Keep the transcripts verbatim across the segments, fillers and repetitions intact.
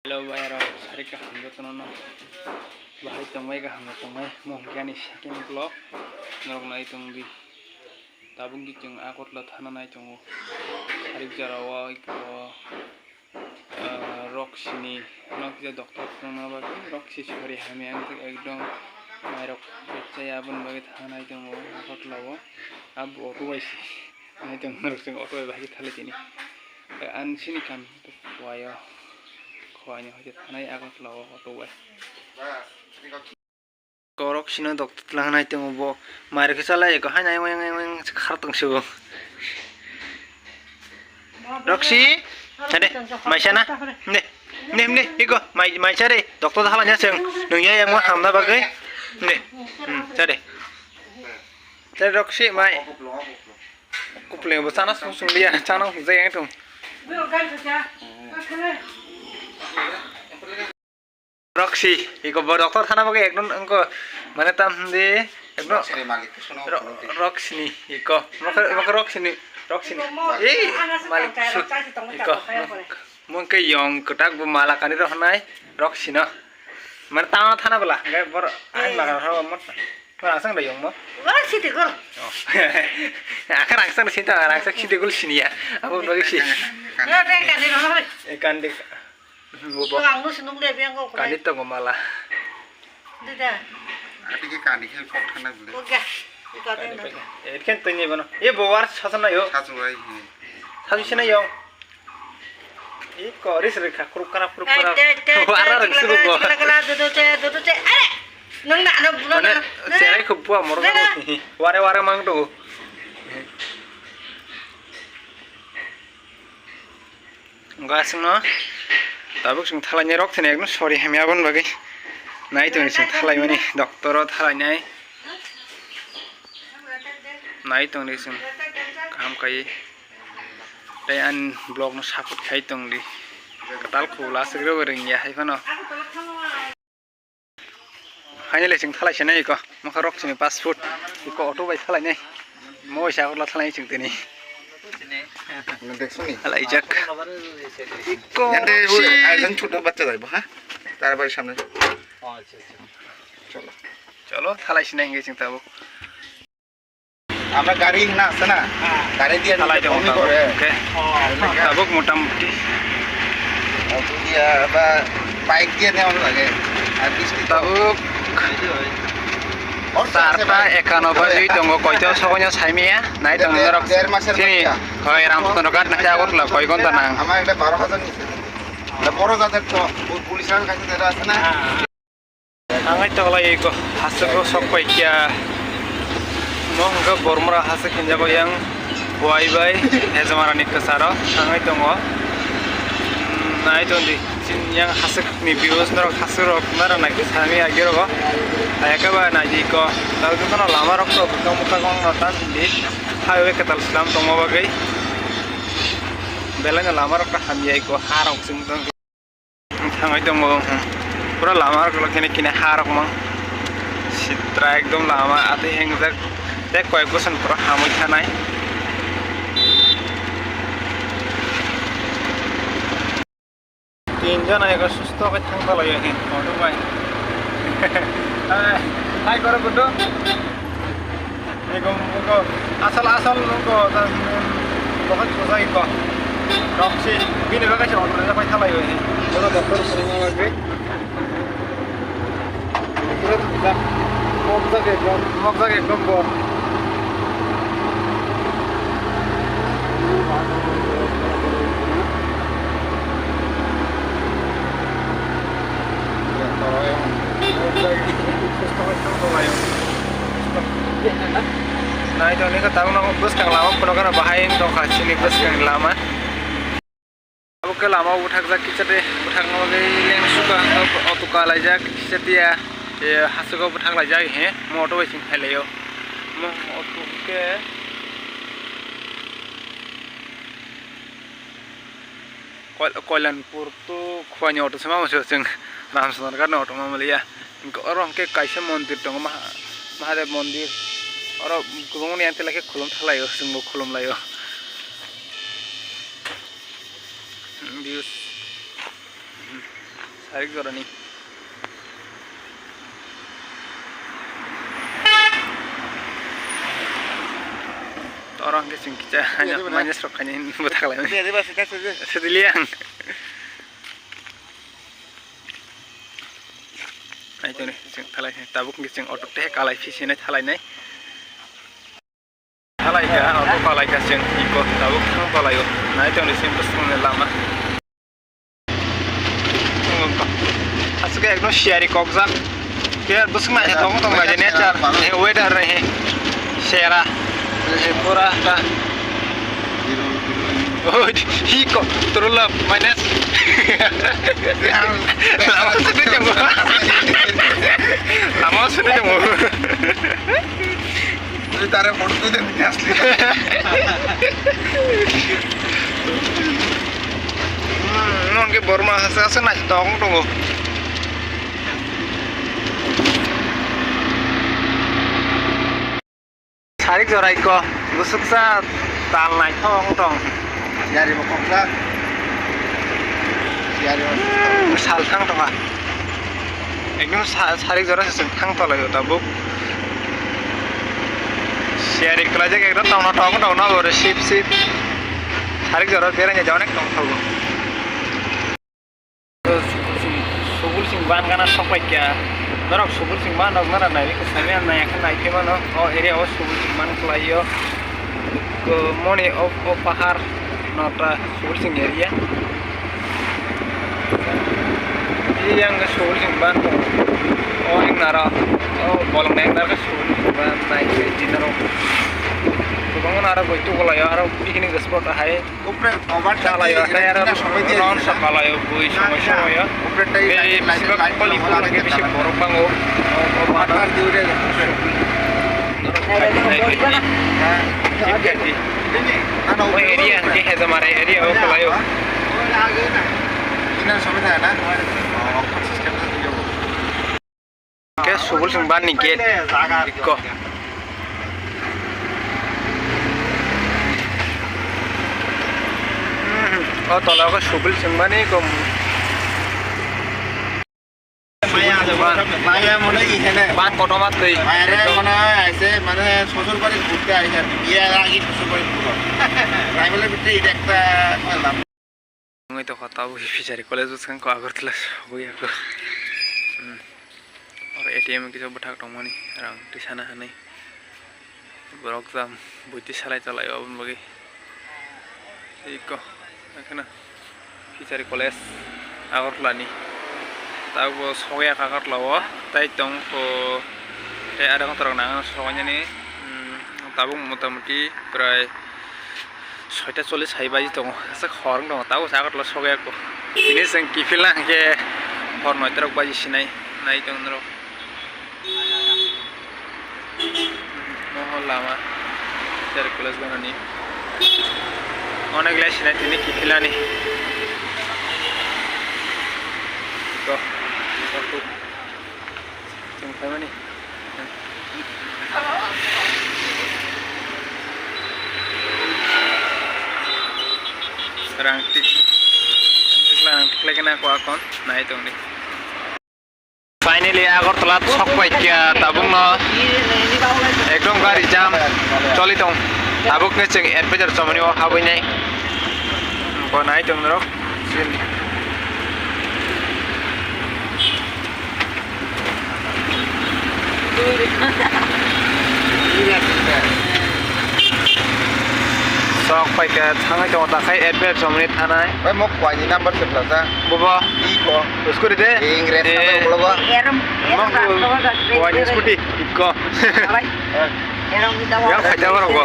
Hello, bai rok, sarik kaham jotono no. Bahai tongbai, kaham tongbai. Mo hwnkhe ani second vlog. Norok nai tong di. Tabuk di chwng Agartala thana nai tongo. Sarik jora o iko, ah, rok sini, ano kisa doctor phunukna bagwi rok si sori hamya wngkhe ekdom mairok bechai aboni bagwi thana nai tongo Agartala o. Abo auto bai si. Nai tong norok chwng auto bai bahai khe thalai tini. Ani sini kam khwlai o. Khwlai ni hoite thanai Agartala o auto bai. Ko rok sino doctor twlang nai tongo bo. Mairok khe chalai ko hai nai weng weng weng khar tong se bo. Roksi, tade, maisa na? Ne, ne, ne, iko, mai, maisa re, doctor da halanya chwng. Nung ya yang mo hamna bagwi. Ne, hmm, tade. Tade Roksi, mai. Kupleng bo chana sung sung liya, chana sung jai yang tung. Roksi, iko bo doctor thana bagwi ekdom wngko, mane tam hwndi, ekdom Roksi ni malik ko suno Ro-, phunukdi. Roksi ni iko, mokhe, mokhe Roksi ni, Roksi ni. Ei, malik su-, iko, mokhe yong kwtak bo mala kani rok hwnai Roksi no. Mane tama thana bwla, hwnkhe bor, ai mala rok mo, mo rang sang da yong mo. Wah, siti gol. Oh. Aka rang sang da sinta, rang sang siti gol siniya. Abo bagwi si. Yo, tei kani rok. Eh, kandi. Bo, bo. Ang no sinung de biang ko. Kani tongo mala. Dida. Ati ke kani khe kok thana bole. Oke. Iko de no. Etken tini bono. E bo war sasan na yo. Sasu ai. Sasu sina yo. Iko ris rikha kruk kara kruk kara. Wara rang sugo bo. Kala kala dudu che dudu che. Are. Nung na ano bulo na. Cherai khub bua moro. Ware ware mang do. Gasno tabuk chwng thalainai rok thani ekdom sorry hamya aboni bagwi. Nai tongni chwng thalaimani doctor o thalainai. Nai tongni chwng kaham kai. Tei ani vlog no support khai tongdi. Kwtal khula swk rw rwngya hai phano. Finally chwng thalai se nai iko. Mokha rok chini passport. Iko auto bai thalai nai. Mo sa Agartala thalai chwng tini. Deksoni. Thalai jak. Iko. Yande hu aijan choto baccha jaibo ha. Tar bari samne. Cholo. Cholo thalai se nai nge chwng tabo. Amra gari hina ase na? Gari diye niye tabuk, okay. Tabuk motamuti. Auto diye ba bike diye niye lage. Ar bisti tabuk. Sarta ekano bajwi tongo, koito sokonya saimiya. Nai tong norok. Chini hoi Ramchandra Ghat nai Agartala koi gonta nang. Ama ekta baro hajar niche. Boro jader to, police ar kaise dera ase na? Thangai toglai eko, haswk rok sok pai kya. Mo hwnkhe Bormora haswk hinjago yang buai bai hejmara ni kwcharo thangai tongo. Nai tongdi, chini yang haswk ni views norok haswk rok nara nai khe sami agi rogo. Ayakhe ba nai di ko, dal dukano lama rok to bwkang bwkang no tan di. Highway kwtal slam tongma bagwi. Belai no lama rok ta hamya eko, ha rok chwng tong. Thangwi tongo, hmm. Pura lama rok kene kene ha rok mang. Sitra ekdom lama atwi hengjak. Tei koyek bosor pura hamwi thanai. Tin jona ego susto khe thang phalai o hin, moto bai. Hai, hai koro kudu. Ego, ego, asal, asal ego, ta, bokhok sujai ego. Roksi, bini bagwi se order japai thalai o. Bono doctor songma bagwi. Pura thokjak. Mokjak ekdom. Mokjak ekdom bo. Nai tongni khe tabukno bwskang lama phunukgano bahai wng tongkha chini bwskangni lama. Abo khe lama o bwthakjak kisa de, bwthakna bagwi leng suka, auto kalaijak kisa tiya, e, haswk o bwthaklaijak he, mo auto bai chwng phailaio. Mo auto khe Koi-, Koilanpur to Khowai ni auto se ma se chwng Ramchandra Ghat ni auto ma maliya. Hwnkhe oro hwnkhe kaisa mondir tongo, Maha-, Mahadev mondir. Oro kwbangma ni yantelai khe khulum thalaio, chwngbo khulum laio. Views. Tarik jorani. Oro hwnkhe chwng kisa minus rok khainai bwtha khlaimani. Sedili ang. Naitoni chwng thalai tabuk hwnkhe chwng auto tei kalai phi sinai thalainai. Thalaikha, auto thalaikha chwng iko tabuk thang thalaio. Naitoni chwng bwswkni lama. Aswk ekdom siyari kokjak. Ke bwswk naikhe tong tong bai nature, eh, weather he. Sera. Eh, pura ta. Oh, hiko, turula minus. Lama sini jamu. Lama sini jamu. Tui tare photo tui tani asli. Hmm, nongke borma hasa hasa nai tong tongo. Sarik jorai ko, busuksa tal nai tong tong. Yari bo koksa. Yari bo. Hmm, sal thang tonga. Ekdom sa-, sarik jora se chwng thang tolai o tabuk. Siyari kwlaijak ekdom tongno tong tongno bo sip sip. Sarik jora berajak onek tong thago. Subul sing ban gana sok pai kya. Norok subul sing ban rok nara nai khe sami nai khe nai khe mano. O area o subul sing ban kwlai o. Ko moni o, o pahar nota Sursing area. Yang Sursing ban o yang nara o bolong yang nara Sursing ban nai dinaro. Kubang nara goi tu kolayo aro picnic spot hai. Upre obar chala yo kaya aro non sakala yo bui somoy somoy yo. Upre tai. Bisi borok bango. O, o, Area hwnkhe Hejamare area o kwlaio. Hwnkhe Subul Sing Ban ni gate ikko. O tola o Subul Sing Ban ni kom. Maya, maya mone hoy এখানে। Ban kotorma twi. Maya re mone hoy aise, mane, শ্বশুর বাড়ি ঘুরতে আইছে আর কি, বিয়ের আগে শ্বশুর বাড়ি ঘুরো। রাইফেলের ভিতরে এটা একটা করলাম। Wngwi tongkha tabuk Fishery College bwskango Agartala sogwi ako. Hmm. Oro A T M kisa bwthak tongmani rang twi sana hwnwi. Borok jam buiti salai tonglaio aboni bagwi. Iko, ekheno Fishery College Agartala ni. Tabuk bo sogwi kha Agartala o, tai tong kho, tei adang kotorok nang sogwi nani, hmm, tabuk mota moti prai soita chollish hai baji tongo, aswk hor wng tongo, tabuk se Agartala sogwi kho. Tini chwng kiphilna hwnkhe hor noita rok baji sinai, nai tong norok. Oho lama Fishery College ganani. Onek lai sinai tini kiphilani. To, to, to. Chwng phaimani. Rang tik. Tikla rang tiklai kena ko akon. Nai tongdi. Finally, Agartala sok pai kya tabukno ekdom gari jam choli tong. Tabuk khe chwng adventure chomani o habwi nai. Bo nai tong norok. Sok pai kha thangwi tongo ta khai adventure chomani thanai. Bai mo kwani number se plasa. Bobo. Iko. Scooty de? Ing res eh. Apa ulo ba? Eram, eram Mang rasta ko, ko, ko, ko, scooty. Iko. Abai. Eh. Eram kita. Ya, khaja barok ko.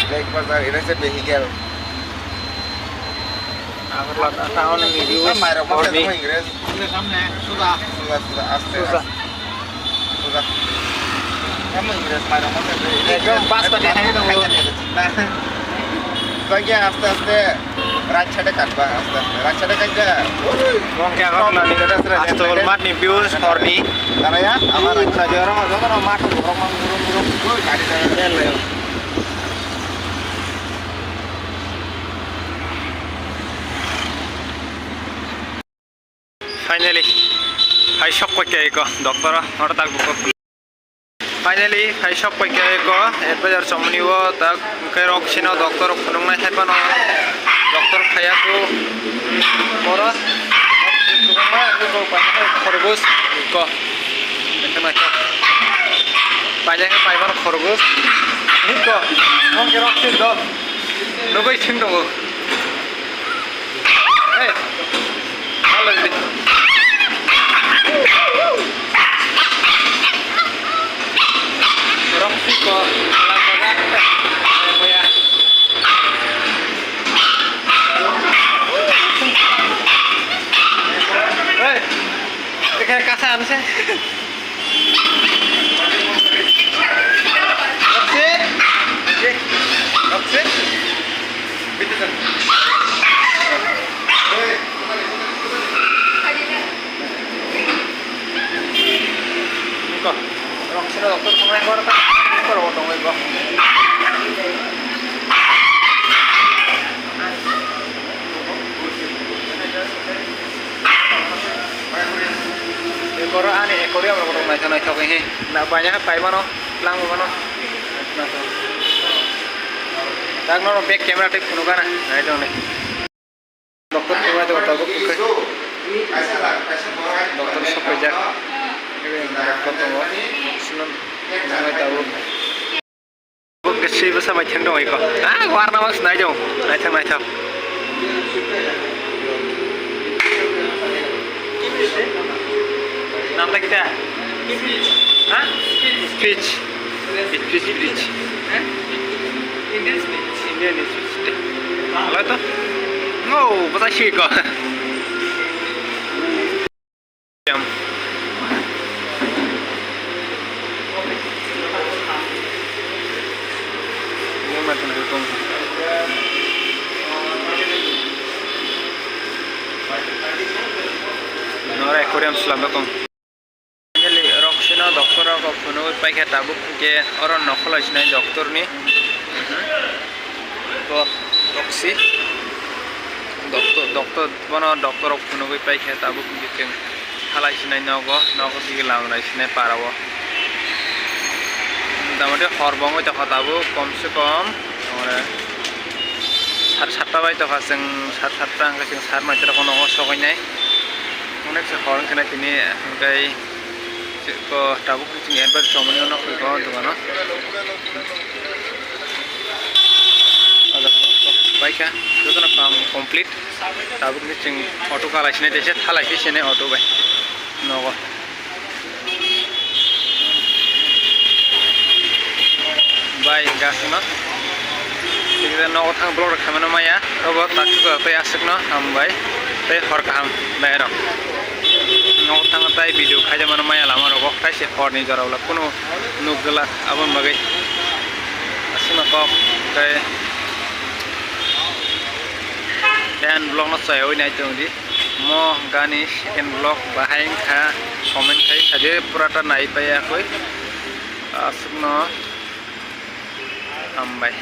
Black Bazaar, ini se vehicle. Agartala town ni view. Mai rok mo se mo ing res. Suda, suda, aste, suda. Aste. Suda. Kamu Ingres mai rok masa ekdom pas kota hai tong. Bagi aste aste right side e katba aste aste right side e kaitya. Mongke Agartala ni Astol mat ni views horni. Tara ya, amar right side e orang orang orang mat orang orang orang gari tara. Finally, hai sok paikha eko doctor o, oro tak buko. Finally, hai sok paikha eko advisor chomoni o, tak hwnkhe rok sino doctor rok phunuknai hai phano doctor phaiya ko oro. Khorgos ko. Paijak khe paimano khorgos. Hiko, mong khe rok sino. Nugui sing tongo. Hey. Hala di. Rok siko. Hey. Ekhe kasa anse. Roksi? Roksi? Niko, Roksi no doctor tongnai kor ta, kor o tongnai bo. Ekoro ani aquarium rok naithok naithok he. Na baina khe paimano, langmano. Tak no back camera tei phunukana. Naitong ni. Doctor phunuknai tongo tabuk khe. Doctor sopaijak. Doctor tongo. Phunuknai tabuk. Bo khe swi bwsa bai thang dong iko. Ah, warna mas nai dong. Naithok, naithok. Nam ta kita? Ha? Speech. Speech, speech. Ha? Indian speech. Indian speech. Halo to? No, bwsa swi iko. Nora aquarium slam tong. Finally, Roksi no doctor rok phunugwi paikha tabuk hwnkhe oro nokhorlai sinai doctor ni. Bo Roksi. Doctor, doctor, bono doctor rok phunugwi paikha tabuk hwnkhe chwng halai sinai nogo, nogo sigi lamrai sinai para o. Motamoti hor bo wngwi tongkha tabuk, komse kom, ore, sar satta bai tongkha, chwng sar satta hwnkhe chwng sar maitra kono o sogwi nai. Onek se hor wngkhe nai tini, hwnkhe tabuk chwng advert chomani o nokni o dogano. Paikha, jotono kam complete. Tabuk ni chwng auto kalai sinai, teisa thalai khe sinai auto bai nogo. Bai, gasima. Tei nogo thang vlog rok khaimano maya. Obo takhuk tei aswkno hambai. Tei hor kaham bai rok. Nogo thang tai video khaijamano maya lama rogo. Kaisa horni jora ulo kunu nuk gwlak aboni bagwi. Aswkno kok tei. Tei ani vlog no chaywi nai tong di. Mo gani second vlog bahai wngkha, comment khai sadi purata nai paiya koi. Aswkno hambai.